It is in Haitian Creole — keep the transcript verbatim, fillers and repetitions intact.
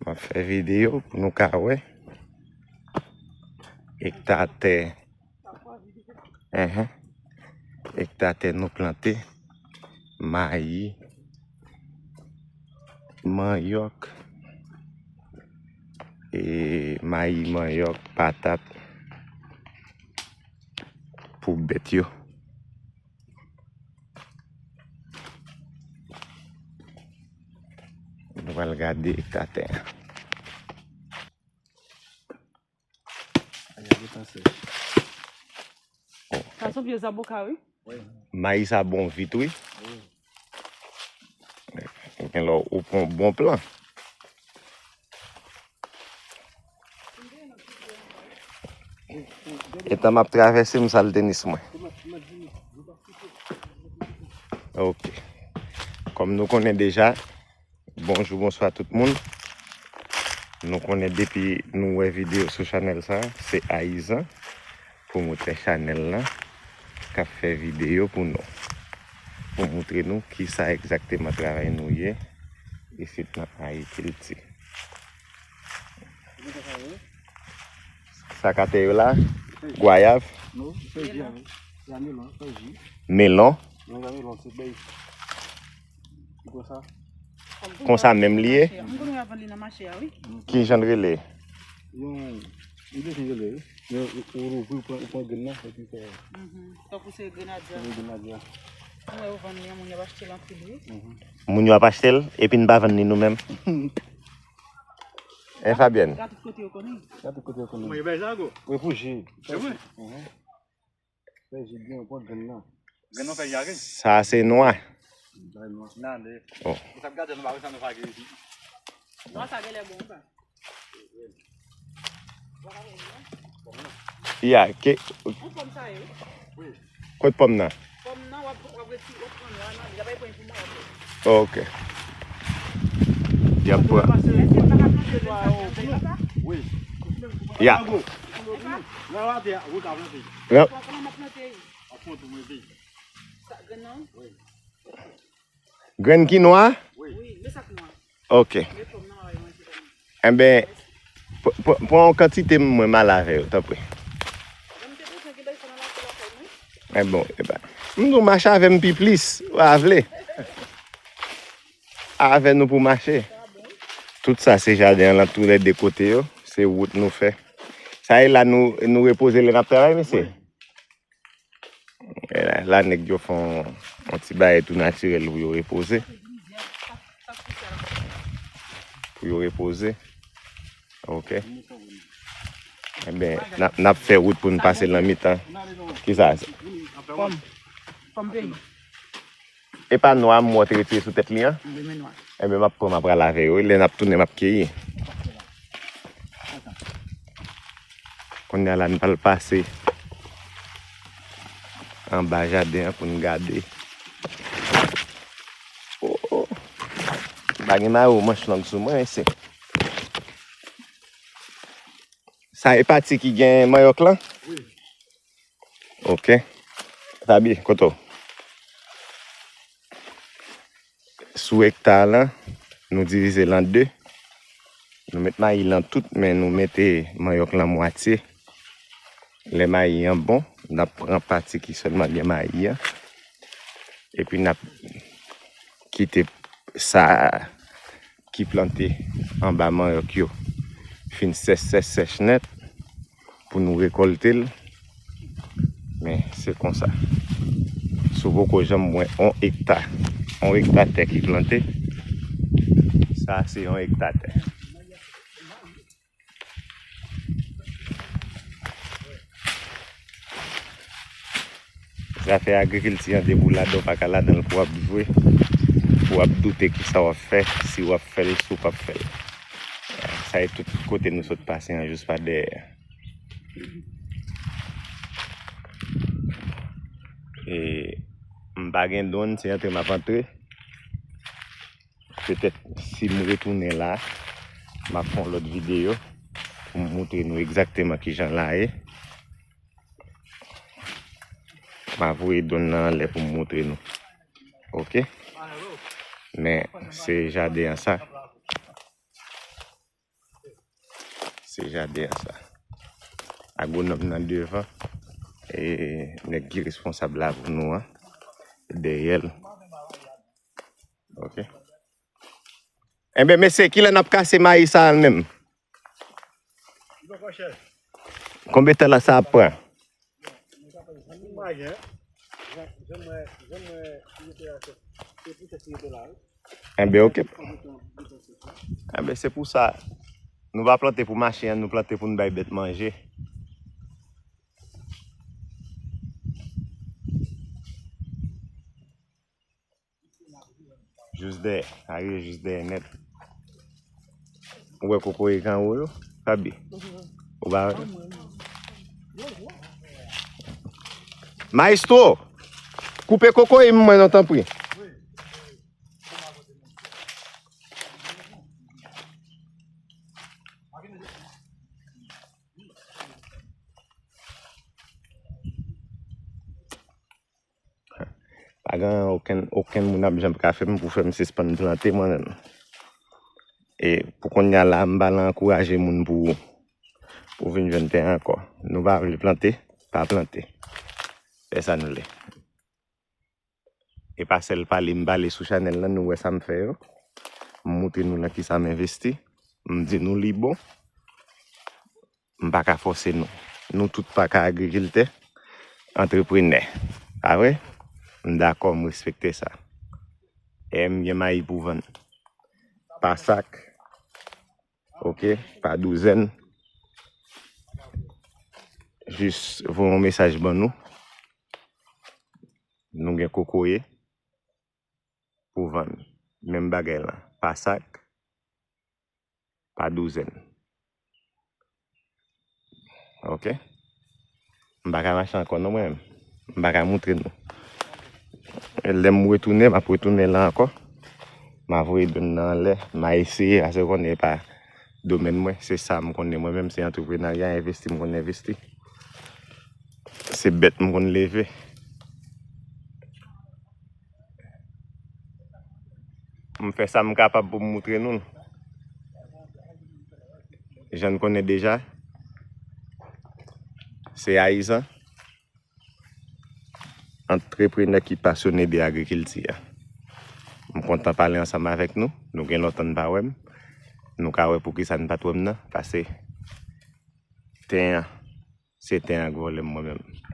M ap fè videyo pou nou ka wè ekta tè. Enhen. Ekta tè nou plante mayi, manyòk, e mayi, manyòk, patat pou bèt yo. Nou pral gade ekta tè a. Sa se yon pye zaboka, wi. Mayi sa bon vit, wi. Gen lè ou pran bon plan. Etan m ap travèse, m sal tenis mwen. Ok. Kòm nou konnen deja, bonjou, bonswa tout moun. Nou konnen depi nou wè videyo sou chanèl sa, se Ayizan, pwomotè chanèl la, k ap fè videyo pou nou. Pou moutre nou kisa egzakteman travay nou ye isit nan agrikilti. Sa k atè yo la, gwayav, melon. Konsa menm li ye. M konnen y ap vann li nan mache a, wi. Ki jan l rele? Yon, yon desann rele, wi. Yon, ou, ou louvri, ou pran, ou pran grenn nan, epi fè. Mhm. Tankou se grenadya. Grenadya. Mwen, yo vann li, moun yo ap achte l anpil, wi. Mhm. Moun yo ap achte l, epi n pa vann li nou menm. Hein, Fabienne? Gade tout kote yo konnen. Gade tout kote yo konnen. Mwen, yo bay zago. Refijye. Se vre? Mhm. Fè ji byen, ou pran grenn nan. Grenn nan fè ji a, wi. Sa se nwa. Bay nwa. Nan de. Oh. Ou t ap gade nou pa wè sa nou fage isit. Nwa sa genlè bon, wi, pa? Ya, ke. Ou pòm sa ye, wi. Wi. Kot pòm nan? Pòm nan, w ap, w ap retire, w ap pran nwa nan, li pa pran pou mwen, w ap pran. Ok. Y ap pran. Èske m pa ka plante grenn sa ki antre la? Wi. Ya. Nan watè a, wi, ka plante. Nan. Kòman m ap plante? Ap pran tou mwen pi. Sa, grenn nan? Wi. Grenn ki nwa? Wi, men sa k nwa. Ok. Men pòm nan, mwen manje kòm. Enben, pr-, pr-, pran yon kantite mwen m al avè yo, tanpri. Mwen te bezwen gen bèl fè nan lakay lakay mwen. Enben, enben. M di w mache avè m pi plis, w a vle. Avè nou pou mache. Tout sa se jaden an lan, tou lè de kote yo, se wout nou fè. Sa e la nou, nou repoze lè n ap travay, mesye? Wi. E la, la nèg yo fè yon, yon ti bagay tou natirèl pou yo repoze. Pou yo repoze. Ok. Enben, n ap, n ap fè wout pou n pase nan mitan. Kisa sa? Pòm. Pòm peyi. E pa nwa m wè w te retire sou tèt li an? Wi, men nwa. Enben, m ap pran, m ap pral avè yo. Lè n ap tounen, m ap keyi. Kounye a la, n pral pase anba jaden an pou n gade. Oh, oh. M pa gen mayo manch long sou mwen, se. Sa e pati ki gen manyòk lan? Wi. Ok. Fabi, kote w? Sou ekta lan, nou divize l an de. Nou met mayi lan tout, men nou mete manyòk lan mwatye. Lè mayi an bon, n ap pran pati ki sèlman gen mayi an. Epi n ap kite sa ki plante anba manyòk yo fin sèch, sèch, sèch nèt pou nou rekòlte l. Men, se konsa. Si w poko janm wè yon ekta, yon ekta tè ki plante, sa se yon ekta tè. Zafè agrikilti an, depi w ladan, w pa ka ladan l pou w ap jwe, pou w ap doute kisa w ap fè, si w ap fè l, si w p ap fè l. Sa e tout kote nou sot pase an, jis pa dèyè. E m pa gen dwòn, se antre m ap antre. Petèt, si m retounen la, m ap fè yon lòt videyo pou m moutre nou egzakteman kijan la ye. M a voye dwòn nan anlè pou m moutre nou. Oke? Men se jaden an sa. Se jaden an sa. Agwonòm nan devan. E nèg ki responsab lakou nou an dèyè l. Oke. Enben, mesye, kilè n ap kase mayi sa a menm? Konbyen tan la sa ap pran? Enben, oke. Enben, se pou sa. Nou pa plante pou mache, nou plante pou n bay bèt manje. Jis dèyè, arive jis dèyè nèt. Ou wè kokoye k anwo yo, Fabi? Ou pa wè? Maestro, koupe kokoye m mwen non, tanpri. Pa gen okenn, okenn moun ap janm ka fè m pou fè m sispann plante mwen menm. E pou kounye a la, m pa ankouraje moun pou, pou vin jwenn tè ankò. Nou pa vle plante, pa plante. Fè sa nou vle. E pa sèl pale m pale sou chanèl lan, nou wè sa m fè yo. M moutre nou nan kisa m envesti. M di nou li bon. M pa ka fòse nou. Nou tout pa ka agrikiltè, antreprenè. Pa vre? M dakò, m respekte sa. E m gen mayi pou vann. Pa sak, oke, pa douzèn. Jis voye yon mesaj ban nou. Nou gen kokoye pou vann. Menm bagay lan. Pa sak, pa douzèn. Oke? M pa ka mache ankò non mwen menm. M pa ka moutre nou. Lè m retounen, m ap retounen la ankò. M a voye dwòn nan anlè. M a eseye, paske w konnen e pa domèn mwen. Se sa m konnen mwen menm, se antreprenarya, envesti m konn envesti. Se bèt m konn leve. M fè sa m kapab pou m moutre nou l. Jan n konnen deja, se Ayizan, antreprenè ki pasyone de agrikilti a. M kontan pale ansanm avèk nou. Nou gen lontan n pa wè m. Nou ka wè poukisa n pa t wè m nan, paske ten an, se ten an k vòlè m mwen menm.